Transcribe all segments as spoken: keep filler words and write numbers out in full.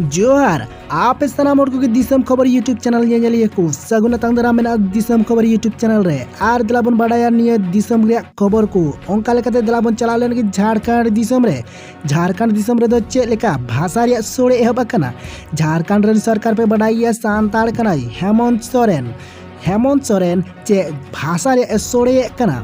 ᱡᱚᱦᱟᱨ, ᱟᱯᱮ ᱥᱟᱱᱟᱢ ᱦᱚᱲ ᱠᱚᱜᱮ ᱫᱤᱥᱚᱢ ᱠᱷᱚᱵᱚᱨ YouTube ᱪᱮᱱᱮᱞ ᱧᱮᱧᱮᱞᱤᱭᱟᱹ ᱠᱚ ᱥᱟᱹᱜᱩᱱ ᱟᱛᱟᱝ ᱫᱟᱨᱟᱢ ᱢᱮᱱᱟᱜᱼᱟ ᱫᱤᱥᱚᱢ ᱠᱷᱚᱵᱚᱨ YouTube ᱪᱮᱱᱮᱞ ᱨᱮ᱾ ᱟᱨ ᱫᱮᱞᱟ ᱵᱚᱱ ᱵᱟᱰᱟᱭᱟ ᱱᱤᱭᱟᱹ ᱫᱤᱥᱚᱢ ᱨᱮᱭᱟᱜ ᱠᱷᱚᱵᱚᱨ ᱠᱚ᱾ ᱚᱱᱠᱟ ᱞᱮᱠᱟᱛᱮ ᱫᱮᱞᱟ ᱵᱚᱱ ᱪᱟᱞᱟᱣ ᱞᱮᱱ ᱜᱮ ᱡᱷᱟᱲᱠᱷᱚᱸᱰ ᱫᱤᱥᱚᱢ ᱨᱮ᱾ ᱡᱷᱟᱲᱠᱷᱚᱸᱰ ᱫᱤᱥᱚᱢ ᱨᱮᱫᱚ ᱪᱮᱫ ᱞᱮᱠᱟ ᱵᱷᱟᱥᱟ ᱨᱮᱭᱟᱜ ᱥᱳᱲᱮ ᱮᱦᱚᱵ ᱟᱠᱟᱱᱟ? ᱡᱷᱟᱲᱠᱷᱚᱸᱰ ᱨᱮᱱ ᱥᱚᱨᱠᱟᱨ ᱯᱮ ᱵᱟᱰᱟᱭ ᱜᱮᱭᱟ, ᱥᱟᱱᱛᱟᱲ ᱠᱟᱱᱟᱭ ᱦᱮᱢᱚᱱᱛ ᱥᱚᱨᱮᱱ᱾ ᱦᱮᱢᱚᱱᱛ ᱥᱚᱨᱮᱱ ᱪᱮᱫ ᱵᱷᱟᱥᱟ ᱨᱮᱭᱟᱜ ᱮ ᱥᱳᱲᱮᱭᱮᱫ ᱠᱟᱱᱟ?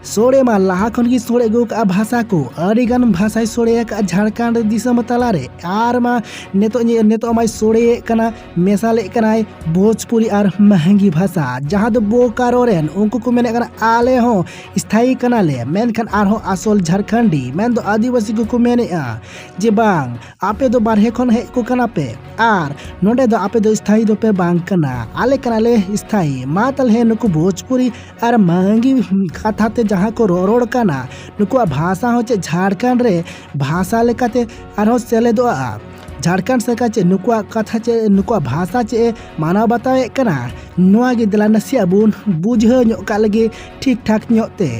ᱥᱳᱲᱮ ᱢᱟ ᱞᱟᱦᱟ ᱠᱷᱚᱱ ᱜᱮ ᱥᱳᱲᱮ ᱟᱹᱜᱩ ᱠᱟᱜᱼᱟ ᱵᱷᱟᱥᱟ ᱠᱚ, ᱟᱹᱰᱤ ᱜᱟᱱ ᱵᱷᱟᱥᱟᱭ ᱥᱳᱲᱮ ᱟᱠᱟᱫᱼᱟ ᱡᱷᱟᱲᱠᱷᱚᱸᱰ ᱫᱤᱥᱚᱢ ᱛᱟᱞᱟᱨᱮ᱾ ᱟᱨ ᱢᱟ ᱱᱤᱛᱚᱜ ᱧᱮ-, ᱱᱤᱛᱚᱜ ᱢᱟᱭ ᱥᱳᱲᱮᱭᱮᱫ ᱠᱟᱱᱟ, ᱢᱮᱥᱟᱞᱮᱫ ᱠᱟᱱᱟᱭ ᱵᱷᱳᱡᱽᱯᱩᱨᱤ ᱟᱨ ᱢᱟᱦᱟᱝᱜᱤ ᱵᱷᱟᱥᱟ, ᱡᱟᱦᱟᱸ ᱫᱚ ᱵᱳᱠᱟᱨᱳ ᱨᱮᱱ ᱩᱱᱠᱩ ᱠᱚ ᱢᱮᱱᱮᱫ ᱠᱟᱱᱟ ᱟᱞᱮ ᱦᱚᱸ ᱥᱛᱷᱟᱭᱤ ᱠᱟᱱᱟᱞᱮ, ᱢᱮᱱᱠᱷᱟᱱ ᱟᱨᱦᱚᱸ ᱟᱥᱚᱞ ᱡᱷᱟᱲᱠᱷᱚᱸᱰᱤ ᱢᱮᱱᱫᱚ ᱟᱹᱫᱤᱵᱟᱹᱥᱤ ᱠᱚᱠᱚ ᱢᱮᱱᱮᱫᱼᱟ ᱡᱮ ᱵᱟᱝ, ᱟᱯᱮ ᱫᱚ ᱵᱟᱨᱦᱮ ᱠᱷᱚᱱ ᱦᱮᱡ ᱠᱚ ᱠᱟᱱᱟ ᱯᱮ ᱟᱨ ᱱᱚᱰᱮ ᱫᱚ ᱟᱯᱮ ᱫᱚ ᱥᱛᱷᱟᱭᱤ ᱫᱚᱯᱮ ᱵᱟᱝ ᱠᱟᱱᱟ, ᱟᱞᱮ ᱠᱟᱱᱟᱞᱮ ᱥᱛᱷᱟᱭᱤ᱾ ᱢᱟ ᱛᱟᱞᱦᱮ ᱱᱩᱠᱩ ᱵᱷᱳᱡᱽᱯᱩᱨᱤ ᱟᱨ ᱢᱟᱦᱟᱝᱜᱤ ᱠᱟᱛᱷᱟ ᱛᱮ ᱡᱟᱦᱟᱸ ᱠᱚ ᱨᱚᱨᱚᱲ ᱠᱟᱱᱟ, ᱱᱩᱠᱩᱣᱟᱜ ᱵᱷᱟᱥᱟ ᱦᱚᱸ ᱪᱮᱫ ᱡᱷᱟᱲᱠᱷᱚᱸᱰ ᱨᱮ ᱵᱷᱟᱥᱟ ᱞᱮᱠᱟᱛᱮ ᱟᱨᱦᱚᱸ ᱥᱮᱞᱮᱫᱚᱜᱼᱟ? ᱡᱷᱟᱲᱠᱷᱚᱸᱰ ᱥᱚᱨᱠᱟᱨ ᱪᱮᱫ ᱱᱩᱠᱩᱣᱟᱜ ᱠᱟᱛᱷᱟ ᱪᱮᱫ, ᱱᱩᱠᱩᱣᱟᱜ ᱵᱷᱟᱥᱟ ᱪᱮᱫ ᱮ ᱢᱟᱱᱟᱣ ᱵᱟᱛᱟᱣᱮᱫ ᱠᱟᱱᱟ? ᱱᱚᱣᱟ ᱜᱮ ᱫᱮᱞᱟ ᱱᱟᱥᱮᱭᱟᱜ ᱵᱚᱱ ᱵᱩᱡᱷᱟᱹᱣ ᱧᱚᱜ ᱠᱟᱜ ᱞᱮᱜᱮ ᱴᱷᱤᱠ ᱴᱷᱟᱠ ᱧᱚᱜ ᱛᱮ᱾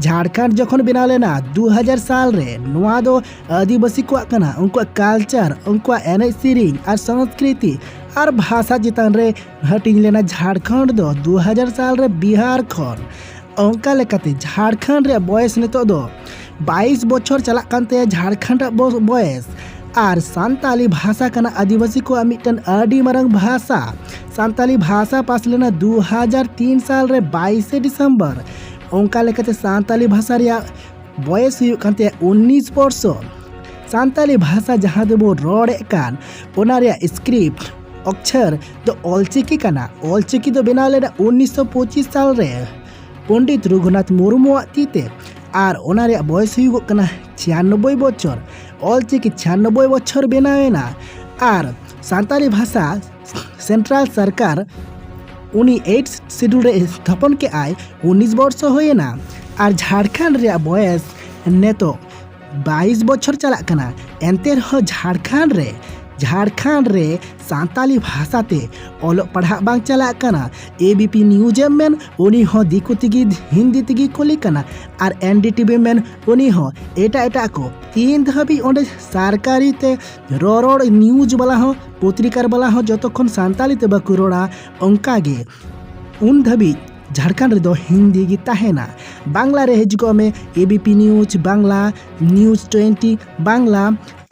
ᱡᱷᱟᱲᱠᱷᱚᱸᱰ ᱡᱚᱠᱷᱚᱱ ᱵᱮᱱᱟᱣ ᱞᱮᱱᱟ ᱫᱩ ᱦᱟᱡᱟᱨ ᱥᱟᱞ ᱨᱮ, ᱱᱚᱣᱟ ᱫᱚ ᱟᱹᱫᱤᱵᱟᱹᱥᱤ ᱠᱚᱣᱟᱜ ᱠᱟᱱᱟ, ᱩᱱᱠᱩᱣᱟᱜ ᱠᱟᱞᱪᱟᱨ, ᱩᱱᱠᱩᱣᱟᱜ ᱮᱱᱮᱡ ᱥᱮᱨᱮᱧ ᱟᱨ ᱥᱚᱝᱥᱠᱨᱤᱛᱤ ᱟᱨ ᱵᱷᱟᱥᱟ ᱪᱮᱛᱟᱱ ᱨᱮ ᱦᱟᱹᱴᱤᱧ ᱞᱮᱱᱟ ᱡᱷᱟᱲᱠᱷᱚᱸᱰ ᱫᱚ ᱫᱩ ᱦᱟᱡᱟᱨ ᱥᱟᱞ ᱨᱮ ᱵᱤᱦᱟᱨ ᱠᱷᱚᱱ᱾ ᱚᱱᱠᱟ ᱞᱮᱠᱟᱛᱮ ᱡᱷᱟᱲᱠᱷᱚᱸᱰ ᱨᱮᱭᱟᱜ ᱵᱚᱭᱮᱥ ᱱᱤᱛᱚᱜ ᱫᱚ ᱵᱟᱭᱤᱥ ᱵᱚᱪᱷᱚᱨ ᱪᱟᱞᱟᱜ ᱠᱟᱱ ᱛᱟᱭᱟ ᱡᱷᱟᱲᱠᱷᱚᱸᱰ ᱨᱮᱭᱟᱜ ᱵᱚ-, ᱵᱚᱭᱮᱥ᱾ ᱟᱨ ᱥᱟᱱᱛᱟᱞᱤ ᱵᱷᱟᱥᱟ ᱠᱟᱱᱟ ᱟᱹᱫᱤᱵᱟᱹᱥᱤ ᱠᱚᱣᱟᱜ ᱢᱤᱫᱴᱮᱱ ᱟᱹᱰᱤ ᱢᱟᱨᱟᱝ ᱵᱷᱟᱥᱟ᱾ ᱥᱟᱱᱛᱟᱞᱤ ᱵᱷᱟᱥᱟ ᱯᱟᱥ ᱞᱮᱱᱟ ᱫᱩ ᱦᱟᱡᱟᱨ ᱛᱤᱱ ᱥᱟᱞ ᱨᱮ ᱵᱟᱭᱤᱥᱮ ᱰᱤᱥᱮᱢᱵᱚᱨ᱾ ᱚᱱᱠᱟ ᱞᱮᱠᱟᱛᱮ ᱥᱟᱱᱛᱟᱞᱤ ᱵᱷᱟᱥᱟ ᱨᱮᱭᱟᱜ ᱵᱚᱭᱮᱥ ᱦᱩᱭᱩᱜ ᱠᱟᱱ ᱛᱟᱭᱟ ᱩᱱᱤᱥ ᱵᱚᱨᱥᱚ᱾ ᱥᱟᱱᱛᱟᱞᱤ ᱵᱷᱟᱥᱟ ᱡᱟᱦᱟᱸ ᱛᱮᱵᱚ ᱨᱚᱲᱮᱫ ᱠᱟᱱ, ᱚᱱᱟ ᱨᱮᱭᱟᱜ ᱥᱠᱨᱤᱯᱴ, ᱚᱠᱪᱷᱚᱨ ᱫᱚ ᱚᱞᱪᱤᱠᱤ ᱠᱟᱱᱟ᱾ ᱚᱞᱪᱤᱠᱤ ᱫᱚ ᱵᱮᱱᱟᱣ ᱞᱮᱱᱟ ᱩᱱᱤᱥᱥᱚ ᱯᱚᱸᱪᱤᱥ ᱥᱟᱞ ᱨᱮ ᱯᱚᱱᱰᱤᱛ ᱨᱚᱜᱷᱩᱱᱟᱛᱷ ᱢᱩᱨᱢᱩᱣᱟᱜ ᱛᱤ ᱛᱮ, ᱟᱨ ᱚᱱᱟ ᱨᱮᱭᱟᱜ ᱵᱚᱭᱮᱥ ᱦᱩᱭᱩᱜᱚᱜ ᱠᱟᱱᱟ ᱪᱷᱤᱭᱟᱱᱚᱵᱵᱳᱭ ᱵᱚᱪᱷᱚᱨ᱾ ᱚᱞᱪᱤᱠᱤ ᱪᱷᱤᱭᱟᱱᱚᱵᱵᱳᱭ ᱵᱚᱪᱷᱚᱨ ᱵᱮᱱᱟᱣ ᱮᱱᱟ, ᱟᱨ ᱥᱟᱱᱛᱟᱞᱤ ᱵᱷᱟᱥᱟ ᱥᱮᱱᱴᱨᱟᱞ ᱥᱚᱨᱠᱟᱨ ᱩᱱᱤ ᱮᱭᱤᱴ ᱥᱤᱰᱩᱞ ᱨᱮ ᱛᱷᱟᱯᱚᱱ ᱠᱮᱜᱼᱟᱭ, ᱩᱱᱤᱥ ᱵᱚᱨᱥᱚ ᱦᱩᱭᱮᱱᱟ᱾ ᱟᱨ ᱡᱷᱟᱲᱠᱷᱚᱸᱰ ᱨᱮᱭᱟᱜ ᱵᱚᱭᱮᱥ ᱱᱤᱛᱚᱜ ᱵᱟᱭᱤᱥ ᱵᱚᱪᱷᱚᱨ ᱪᱟᱞᱟᱜ ᱠᱟᱱᱟ᱾ ᱮᱱᱛᱮ ᱨᱮᱦᱚᱸ ᱡᱷᱟᱲᱠᱷᱚᱸᱰ ᱨᱮ ᱡᱷᱟᱲᱠᱷᱚᱸᱰ ᱨᱮ ᱥᱟᱱᱛᱟᱞᱤ ᱵᱷᱟᱥᱟ ᱛᱮ ᱚᱞᱚᱜ ᱯᱟᱲᱦᱟᱜ ᱵᱟᱝ ᱪᱟᱞᱟᱜ ᱠᱟᱱᱟ᱾ ᱮ ᱵᱤ ᱯᱤ ᱱᱤᱭᱩᱡᱽ ᱮᱢ ᱢᱮᱱ, ᱩᱱᱤ ᱦᱚᱸ ᱫᱤᱠᱩ ᱛᱮᱜᱮ, ᱦᱤᱱᱫᱤ ᱛᱮᱜᱮ ᱠᱩᱞᱤ ᱠᱟᱱᱟ᱾ ᱟᱨ ᱮᱱ ᱰᱤ ᱴᱤ ᱵᱷᱤ ᱢᱮᱱ, ᱩᱱᱤ ᱦᱚᱸ ᱮᱴᱟᱜ ᱮᱴᱟᱜ ᱠᱚ᱾ ᱛᱤᱱ ᱫᱷᱟᱹᱵᱤᱡ ᱚᱸᱰᱮ ᱥᱚᱨᱠᱟᱨᱤ ᱛᱮ ᱨᱚᱨᱚᱲ ᱱᱤᱭᱩᱡᱽ ᱵᱟᱞᱟ ᱦᱚᱸ, ᱯᱚᱛᱨᱤᱠᱟᱨ ᱵᱟᱞᱟ ᱦᱚᱸ ᱡᱚᱛᱚ ᱠᱷᱚᱱ ᱥᱟᱱᱛᱟᱞᱤ ᱛᱮ ᱵᱟᱠᱚ ᱨᱚᱲᱟ, ᱚᱱᱠᱟ ᱜᱮ ᱩᱱ ᱫᱷᱟᱹᱵᱤᱡ ᱡᱷᱟᱲᱠᱷᱚᱸᱰ ᱨᱮᱫᱚ ᱦᱤᱱᱫᱤ ᱜᱮ ᱛᱟᱦᱮᱱᱟ᱾ ᱵᱟᱝᱞᱟ ᱨᱮ ᱦᱤᱡᱩᱜᱚᱜ ᱢᱮ, A B P news Bangla, news twenty Bangla,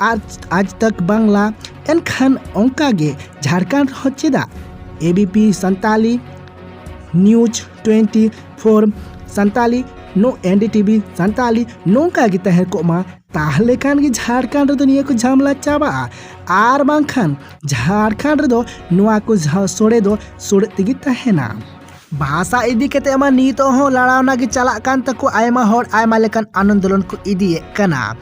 ᱟᱨ ᱟᱡᱽ ᱛᱟᱠ ᱵᱟᱝᱞᱟ᱾ ᱮᱱᱠᱷᱟᱱ ᱚᱱᱠᱟ ᱜᱮ ᱡᱷᱟᱲᱠᱷᱚᱸᱰ ᱦᱚᱸ ᱪᱮᱫᱟᱜ A B P Santali, news twenty four Santali, ᱱᱚ ᱮᱱ ᱰᱤ ᱴᱤ ᱵᱷᱤ ᱥᱟᱱᱛᱟᱞᱤ ᱱᱚᱝᱠᱟ ᱜᱮ ᱛᱟᱦᱮᱸ ᱠᱚᱜ ᱢᱟ, ᱛᱟᱦᱞᱮ ᱠᱷᱟᱱ ᱜᱮ ᱡᱷᱟᱲᱠᱷᱚᱸᱰ ᱨᱮᱫᱚ ᱱᱤᱭᱟᱹ ᱠᱚ ᱡᱷᱟᱢᱮᱞᱟ ᱪᱟᱵᱟᱜᱼᱟ᱾ ᱟᱨ ᱵᱟᱝᱠᱷᱟᱱ ᱡᱷᱟᱲᱠᱷᱚᱸᱰ ᱨᱮᱫᱚ ᱱᱚᱣᱟ ᱠᱚ ᱡᱷᱟ-, ᱥᱚᱲᱮ ᱫᱚ ᱥᱚᱲᱮ ᱛᱮᱜᱮ ᱛᱟᱦᱮᱱᱟ᱾ ᱵᱷᱟᱥᱟ ᱤᱫᱤ ᱠᱟᱛᱮ ᱢᱟ ᱱᱤᱛᱚᱜ ᱦᱚᱸ ᱞᱟᱲᱟᱣᱱᱟ ᱜᱮ ᱪᱟᱞᱟᱜ ᱠᱟᱱ ᱛᱟᱠᱚ, ᱟᱭᱢᱟ ᱦᱚᱲ ᱟᱭᱢᱟ ᱞᱮᱠᱟᱱ ᱟᱱᱫᱳᱞᱚᱱ ᱠᱚ ᱤᱫᱤᱭᱮᱫ ᱠᱟᱱᱟ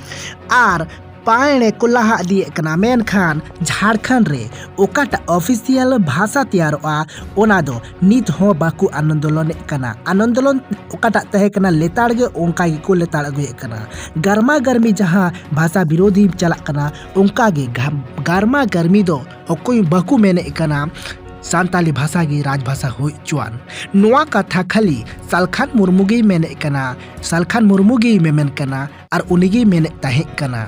ᱟᱨ ᱯᱟᱭᱬᱮ ᱠᱚ ᱞᱟᱦᱟ ᱤᱫᱤᱭᱮᱫ ᱠᱟᱱᱟ᱾ ᱢᱮᱱᱠᱷᱟᱱ ᱡᱷᱟᱲᱠᱷᱚᱸᱰ ᱨᱮ ᱚᱠᱟᱴᱟᱜ ᱚᱯᱷᱤᱥᱤᱭᱟᱞ ᱵᱷᱟᱥᱟ ᱛᱮᱭᱟᱨᱚᱜᱼᱟ, ᱚᱱᱟ ᱫᱚ ᱱᱤᱛ ᱦᱚᱸ ᱵᱟᱠᱚ ᱟᱱᱫᱳᱞᱚᱱᱮᱫ ᱠᱟᱱᱟ᱾ ᱟᱱᱫᱳᱞᱚᱱ ᱚᱠᱟᱴᱟᱜ ᱛᱟᱦᱮᱸ ᱠᱟᱱᱟ ᱞᱮᱛᱟᱲ ᱜᱮ, ᱚᱱᱠᱟ ᱜᱮᱠᱚ ᱞᱮᱛᱟᱲ ᱟᱹᱜᱩᱭᱮᱫ ᱠᱟᱱᱟ᱾ ᱜᱟᱨᱢᱟ ᱜᱟᱨᱢᱤ ᱡᱟᱦᱟᱸ ᱵᱷᱟᱥᱟ ᱵᱤᱨᱳᱫᱷᱤ ᱪᱟᱞᱟᱜ ᱠᱟᱱᱟ, ᱚᱱᱠᱟ ᱜᱮ ᱜᱟᱢ-, ᱜᱟᱨᱢᱟ ᱜᱟᱨᱢᱤ ᱫᱚ ᱚᱠᱚᱭ ᱵᱟᱠᱚ ᱢᱮᱱᱮᱫ ᱠᱟᱱᱟ ᱥᱟᱱᱛᱟᱞᱤ ᱵᱷᱟᱥᱟ ᱜᱮ ᱨᱟᱡᱽ ᱵᱷᱟᱥᱟ ᱦᱩᱭ ᱦᱚᱪᱚᱣᱟᱱ᱾ ᱱᱚᱣᱟ ᱠᱟᱛᱷᱟ ᱠᱷᱟᱹᱞᱤ ᱥᱟᱞᱠᱷᱟᱱ ᱢᱩᱨᱢᱩ ᱜᱮᱭ ᱢᱮᱱᱮᱫ ᱠᱟᱱᱟ, ᱥᱟᱞᱠᱷᱟᱱ ᱢᱩᱨᱢᱩ ᱜᱮᱭ ᱢᱮᱢᱮᱱ ᱠᱟᱱᱟ, ᱟᱨ ᱩᱱᱤ ᱜᱮᱭ ᱢᱮᱱᱮᱫ ᱛᱟᱦᱮᱸ ᱠᱟᱱᱟ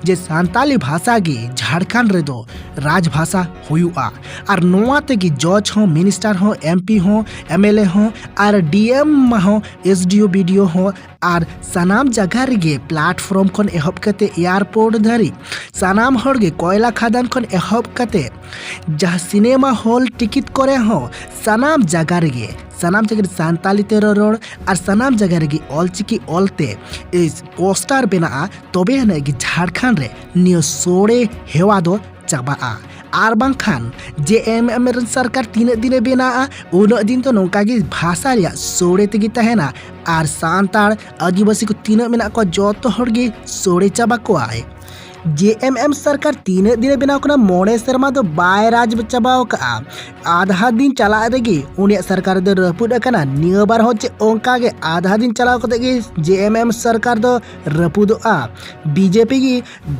ᱡᱮ ᱥᱟᱱᱛᱟᱞᱤ ᱵᱷᱟᱥᱟ ᱜᱮ ᱡᱷᱟᱲᱠᱷᱚᱸᱰ ᱨᱮᱫᱚ ᱨᱟᱡᱽ ᱵᱷᱟᱥᱟ ᱦᱩᱭᱩᱜᱼᱟ᱾ ᱟᱨ ᱱᱚᱣᱟ ᱛᱮᱜᱮ ᱡᱚᱡᱽ ᱦᱚᱸ, ᱢᱤᱱᱤᱥᱴᱟᱨ ᱦᱚᱸ, ᱮᱢ ᱯᱤ ᱦᱚᱸ, ᱮᱢ ᱮᱞ ᱮ ᱦᱚᱸ, ᱟᱨ ᱰᱤ ᱮᱢ ᱦᱚᱸ, ᱮᱥ ᱰᱤ ᱳ, ᱵᱤ ᱰᱤ ᱳ ᱦᱚᱸ, ᱟᱨ ᱥᱟᱱᱟᱢ ᱡᱟᱭᱜᱟ ᱨᱮᱜᱮ, ᱯᱞᱟᱴᱯᱷᱚᱨᱢ ᱠᱷᱚᱱ ᱮᱦᱚᱵ ᱠᱟᱛᱮ ᱮᱭᱟᱨᱯᱳᱨᱴ ᱫᱷᱟᱹᱨᱤᱡ, ᱥᱟᱱᱟᱢ ᱦᱚᱲ ᱜᱮ, ᱠᱚᱭᱞᱟ ᱠᱷᱟᱫᱟᱱ ᱠᱷᱚᱱ ᱮᱦᱚᱵ ᱠᱟᱛᱮ ᱡᱟᱦᱟᱸ ᱥᱤᱱᱮᱢᱟ ᱦᱚᱞ ᱴᱤᱠᱤᱴ ᱠᱚᱨᱮ ᱦᱚᱸ, ᱥᱟᱱᱟᱢ ᱡᱟᱭᱜᱟ ᱨᱮᱜᱮ, ᱥᱟᱱᱟᱢ ᱡᱟᱭᱜᱟ ᱨᱮ ᱥᱟᱱᱛᱟᱞᱤ ᱛᱮ ᱨᱚᱨᱚᱲ ᱟᱨ ᱥᱟᱱᱟᱢ ᱡᱟᱭᱜᱟ ᱨᱮᱜᱮ ᱚᱞᱪᱤᱠᱤ ᱚᱞ ᱛᱮ ᱯᱳᱥᱴᱟᱨ ᱵᱮᱱᱟᱜᱼᱟ, ᱛᱚᱵᱮ ᱟᱹᱱᱤᱡ ᱜᱮ ᱡᱷᱟᱲᱠᱷᱚᱸᱰ ᱨᱮ ᱱᱤᱭᱟᱹ ᱥᱚᱲᱮ ᱦᱮᱣᱟ ᱫᱚ ᱪᱟᱵᱟᱜᱼᱟ᱾ ᱟᱨ ᱵᱟᱝᱠᱷᱟᱱ ᱡᱮ ᱮᱢ ᱮᱢ ᱨᱮᱱ ᱥᱚᱨᱠᱟᱨ ᱛᱤᱱᱟᱹᱜ ᱫᱤᱱᱮ ᱵᱮᱱᱟᱜᱼᱟ, ᱩᱱᱟᱹᱜ ᱫᱤᱱ ᱫᱚ ᱱᱚᱝᱠᱟ ᱜᱮ ᱵᱷᱟᱥᱟ ᱨᱮᱭᱟᱜ ᱥᱚᱲᱮ ᱛᱮᱜᱮ ᱛᱟᱦᱮᱱᱟ᱾ ᱟᱨ ᱥᱟᱱᱛᱟᱲ ᱟᱹᱫᱤᱵᱟᱹᱥᱤ ᱠᱚ ᱛᱤᱱᱟᱹᱜ ᱢᱮᱱᱟᱜ ᱠᱚᱣᱟ, ᱡᱚᱛᱚ ᱦᱚᱲ ᱜᱮ ᱥᱚᱲᱮ ᱪᱟᱵᱟ ᱠᱚᱣᱟᱭ᱾ ᱡᱮ ᱮᱢ ᱮᱢ ᱥᱚᱨᱠᱟᱨ ᱛᱤᱱᱟᱹᱜ ᱫᱤᱱᱮ ᱵᱮᱱᱟᱣ ᱠᱟᱱᱟ, ᱢᱚᱬᱮ ᱥᱮᱨᱢᱟ ᱫᱚ ᱵᱟᱭ ᱨᱟᱡᱽ ᱪᱟᱵᱟᱣ ᱠᱟᱜᱼᱟ᱾ ᱟᱫᱷᱟ ᱫᱤᱱ ᱪᱟᱞᱟᱜ ᱨᱮᱜᱮ ᱩᱱᱤᱭᱟᱜ ᱥᱚᱨᱠᱟᱨ ᱫᱚ ᱨᱟᱹᱯᱩᱫ ᱟᱠᱟᱱᱟ᱾ ᱱᱤᱭᱟᱹ ᱵᱟᱨ ᱦᱚᱸ ᱪᱮᱫ ᱚᱱᱠᱟ ᱜᱮ ᱟᱫᱷᱟ ᱫᱤᱱ ᱪᱟᱞᱟᱣ ᱠᱟᱛᱮ ᱜᱮ ᱡᱮ ᱮᱢ ᱮᱢ ᱥᱚᱨᱠᱟᱨ ᱫᱚ ᱨᱟᱹᱯᱩᱫᱚᱜᱼᱟ᱾ ᱵᱤ ᱡᱮ ᱯᱤ ᱜᱮ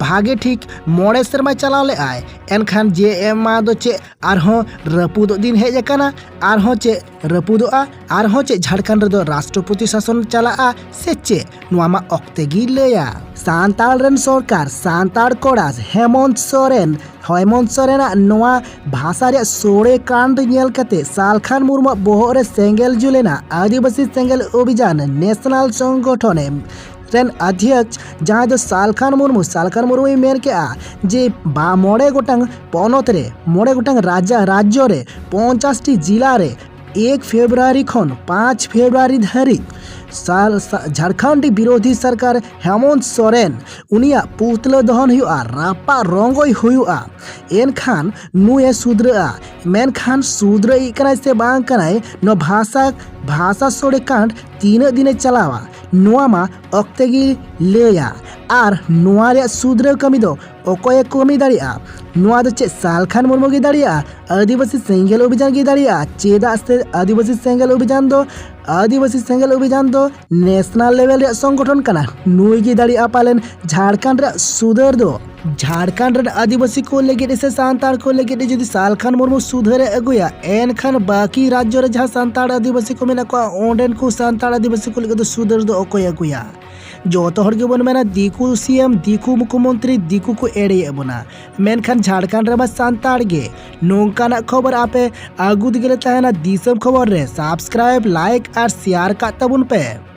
ᱵᱷᱟᱜᱮ ᱴᱷᱤᱠ ᱢᱚᱬᱮ ᱥᱮᱨᱢᱟᱭ ᱪᱟᱞᱟᱣ ᱞᱮᱫᱼᱟᱭ, ᱮᱱᱠᱷᱟᱱ ᱡᱮ ᱮᱢ ᱮᱢ ᱫᱚ ᱪᱮᱫ ᱟᱨᱦᱚᱸ ᱨᱟᱹᱯᱩᱫᱚᱜ ᱫᱤᱱ ᱦᱮᱡ ᱟᱠᱟᱱᱟ? ᱟᱨᱦᱚᱸ ᱪᱮᱫ ᱨᱟᱹᱯᱩᱫᱚᱜᱼᱟ? ᱟᱨᱦᱚᱸ ᱪᱮᱫ ᱡᱷᱟᱲᱠᱷᱚᱸᱰ ᱨᱮᱫᱚ ᱨᱟᱥᱴᱨᱚᱯᱚᱛᱤ ᱥᱟᱥᱚᱱ ᱪᱟᱞᱟᱜᱼᱟ ᱥᱮ ᱪᱮᱫ? ᱱᱚᱣᱟ ᱢᱟ ᱚᱠᱛᱮ ᱜᱮᱭ ᱞᱟᱹᱭᱟ᱾ ᱥᱟᱱᱛᱟᱲ ᱨᱮᱱ ᱥᱚᱨᱠᱟᱨ, ᱥᱟᱱᱛᱟᱲ ᱠᱚᱲᱟ ᱦᱮᱢᱚᱱᱛ ᱥᱚᱨᱮᱱ, ᱦᱮᱢᱚᱱᱛ ᱥᱚᱨᱮᱱᱟᱜ ᱱᱚᱣᱟ ᱵᱷᱟᱥᱟ ᱨᱮᱭᱟᱜ ᱥᱳᱲᱮ ᱠᱟᱱᱰ ᱧᱮᱞ ᱠᱟᱛᱮ ᱥᱟᱞᱠᱷᱟᱱ ᱢᱩᱨᱢᱩᱣᱟᱜ ᱵᱚᱦᱚᱜ ᱨᱮ ᱥᱮᱸᱜᱮᱞ ᱡᱩᱞ ᱮᱱᱟ᱾ ᱟᱹᱫᱤᱵᱟᱹᱥᱤ ᱥᱮᱸᱜᱮᱞ ᱚᱵᱷᱤᱡᱟᱱ ᱱᱮᱥᱱᱟᱞ ᱥᱚᱝᱜᱚᱴᱷᱚᱱ ᱨᱮᱱ ᱚᱫᱷᱭᱚᱠᱥ, ᱡᱟᱦᱟᱸᱭ ᱫᱚ ᱥᱟᱞᱠᱷᱟᱱ ᱢᱩᱨᱢᱩ, ᱥᱟᱞᱠᱷᱟᱱ ᱢᱩᱨᱢᱩᱭ ᱢᱮᱱ ᱠᱮᱜᱼᱟ ᱡᱮ ᱵᱟ-, ᱢᱚᱬᱮ ᱜᱚᱴᱟᱝ ᱯᱚᱱᱚᱛ ᱨᱮ, ᱢᱚᱬᱮ ᱜᱚᱴᱟᱝ ᱨᱟᱡᱟ-, ᱨᱟᱡᱽᱡᱚ ᱨᱮ, ᱯᱚᱧᱪᱟᱥ ᱴᱤ ᱡᱤᱞᱟ ᱨᱮ ᱮᱠ ᱯᱷᱮᱵᱽᱨᱩᱣᱟᱨᱤ ᱠᱷᱚᱱ ᱯᱟᱸᱪ ᱯᱷᱮᱵᱽᱨᱩᱣᱟᱨᱤ ᱫᱷᱟᱹᱨᱤᱡ ᱥᱟᱞ-, ᱥᱟ-, ᱡᱷᱟᱲᱠᱷᱚᱸᱰ ᱵᱤᱨᱳᱫᱷᱤ ᱥᱚᱨᱠᱟᱨ ᱦᱮᱢᱚᱱᱛ ᱥᱚᱨᱮᱱ ᱩᱱᱤᱭᱟᱜ ᱯᱩᱛᱞᱟᱹ ᱫᱚᱦᱚᱱ ᱦᱩᱭᱩᱜᱼᱟ, ᱨᱟᱯᱟᱜ ᱨᱚᱝᱜᱚᱭ ᱦᱩᱭᱩᱜᱼᱟ᱾ ᱮᱱᱠᱷᱟᱱ ᱱᱩᱭᱮ ᱥᱩᱫᱷᱨᱟᱹᱜᱼᱟ᱾ ᱢᱮᱱᱠᱷᱟᱱ ᱥᱩᱫᱷᱨᱟᱹᱭᱤᱡ ᱠᱟᱱᱟᱭ ᱥᱮ ᱵᱟᱝ ᱠᱟᱱᱟᱭ, ᱱᱚᱣᱟ ᱵᱷᱟᱥᱟ, ᱵᱷᱟᱥᱟ ᱥᱳᱲᱮ ᱠᱟᱱᱰ ᱛᱤᱱᱟᱹᱜ ᱫᱤᱱᱮ ᱪᱟᱞᱟᱣᱟ, ᱱᱚᱣᱟ ᱢᱟ ᱚᱠᱛᱮ ᱜᱮ ᱞᱟᱹᱭᱟ᱾ ᱟᱨ ᱱᱚᱣᱟ ᱨᱮᱭᱟᱜ ᱥᱩᱫᱷᱨᱟᱹᱣ ᱠᱟᱹᱢᱤ ᱫᱚ ᱚᱠᱚᱭᱮ ᱠᱟᱹᱢᱤ ᱫᱟᱲᱮᱭᱟᱜᱼᱟ? ᱱᱚᱣᱟ ᱫᱚ ᱪᱮᱫ ᱥᱟᱞᱠᱷᱟᱱ ᱢᱩᱨᱢᱩ ᱜᱮ ᱫᱟᱲᱮᱭᱟᱜᱼᱟ? ᱟᱹᱫᱤᱵᱟᱹᱥᱤ ᱥᱮᱸᱜᱮᱞ ᱚᱵᱷᱤᱡᱟᱱ ᱜᱮ ᱫᱟᱲᱮᱭᱟᱜᱼᱟ? ᱪᱮᱫᱟᱜ ᱥᱮ ᱟᱹᱫᱤᱵᱟᱹᱥᱤ ᱥᱮᱸᱜᱮᱞ ᱚᱵᱷᱤᱡᱟᱱ ᱫᱚ, ᱟᱹᱫᱤᱵᱟᱹᱥᱤ ᱥᱮᱸᱜᱮᱞ ᱚᱵᱷᱤᱡᱟᱱ ᱫᱚ ᱱᱮᱥᱱᱟᱞ ᱞᱮᱵᱮᱞ ᱨᱮᱭᱟᱜ ᱥᱚᱝᱜᱚᱴᱷᱚᱱ ᱠᱟᱱᱟ᱾ ᱱᱩᱭ ᱜᱮ ᱫᱟᱲᱮᱭᱟᱜᱼᱟ ᱯᱟᱞᱮᱱ ᱡᱷᱟᱲᱠᱷᱚᱸᱰ ᱨᱮᱭᱟᱜ ᱥᱩᱫᱷᱟᱹᱨ ᱫᱚ᱾ ᱡᱷᱟᱲᱠᱷᱚᱸᱰ ᱨᱮᱱ ᱟᱹᱫᱤᱵᱟᱹᱥᱤ ᱠᱚ ᱞᱟᱹᱜᱤᱫ ᱥᱮ ᱥᱟᱱᱛᱟᱲ ᱠᱚ ᱞᱟᱹᱜᱤᱫ ᱡᱩᱫᱤ ᱥᱟᱞᱠᱷᱟᱱ ᱢᱩᱨᱢᱩ ᱥᱩᱫᱷᱟᱹᱨᱮ ᱟᱹᱜᱩᱭᱟ, ᱮᱱᱠᱷᱟᱱ ᱵᱟᱹᱠᱤ ᱨᱟᱡᱽᱡᱚ ᱨᱮ ᱡᱟᱦᱟᱸ ᱥᱟᱱᱛᱟᱲ ᱟᱹᱫᱤᱵᱟᱹᱥᱤ ᱠᱚ ᱢᱮᱱᱟᱜ ᱠᱚᱣᱟ, ᱚᱸᱰᱮᱱ ᱠᱚ ᱥᱟᱱᱛᱟᱲ ᱟᱹᱫᱤᱵᱟᱹᱥᱤ ᱠᱚ ᱞᱟᱹᱜᱤᱫ ᱫᱚ ᱥᱩᱫᱷᱟᱹᱨ ᱫᱚ ᱚᱠᱚᱭ ᱟᱹᱜᱩᱭᱟ? ᱡᱚᱛᱚ ᱦᱚᱲ ᱜᱮᱵᱚᱱ ᱢᱮᱱᱟ, ᱫᱤᱠᱩ ᱥᱤ ᱮᱢ, ᱫᱤᱠᱩ ᱢᱩᱠᱷᱭᱚᱢᱚᱱᱛᱨᱤ, ᱫᱤᱠᱩ ᱠᱚ ᱮᱲᱮᱭᱮᱫ ᱵᱚᱱᱟ᱾ ᱢᱮᱱᱠᱷᱟᱱ ᱡᱷᱟᱲᱠᱷᱚᱸᱰ ᱨᱮᱢᱟ ᱥᱟᱱᱛᱟᱲ ᱜᱮ᱾ ᱱᱚᱝᱠᱟᱱᱟᱜ ᱠᱷᱚᱵᱚᱨ ᱟᱯᱮ ᱟᱹᱜᱩ ᱛᱮᱜᱮ ᱞᱮ ᱛᱟᱦᱮᱱᱟ ᱫᱤᱥᱚᱢ ᱠᱷᱚᱵᱚᱨ ᱨᱮ᱾ ᱥᱟᱵᱥᱠᱨᱟᱭᱤᱵ, ᱞᱟᱭᱤᱠ ᱟᱨ ᱥᱮᱭᱟᱨ ᱠᱟᱜ ᱛᱟᱵᱚᱱ ᱯᱮ᱾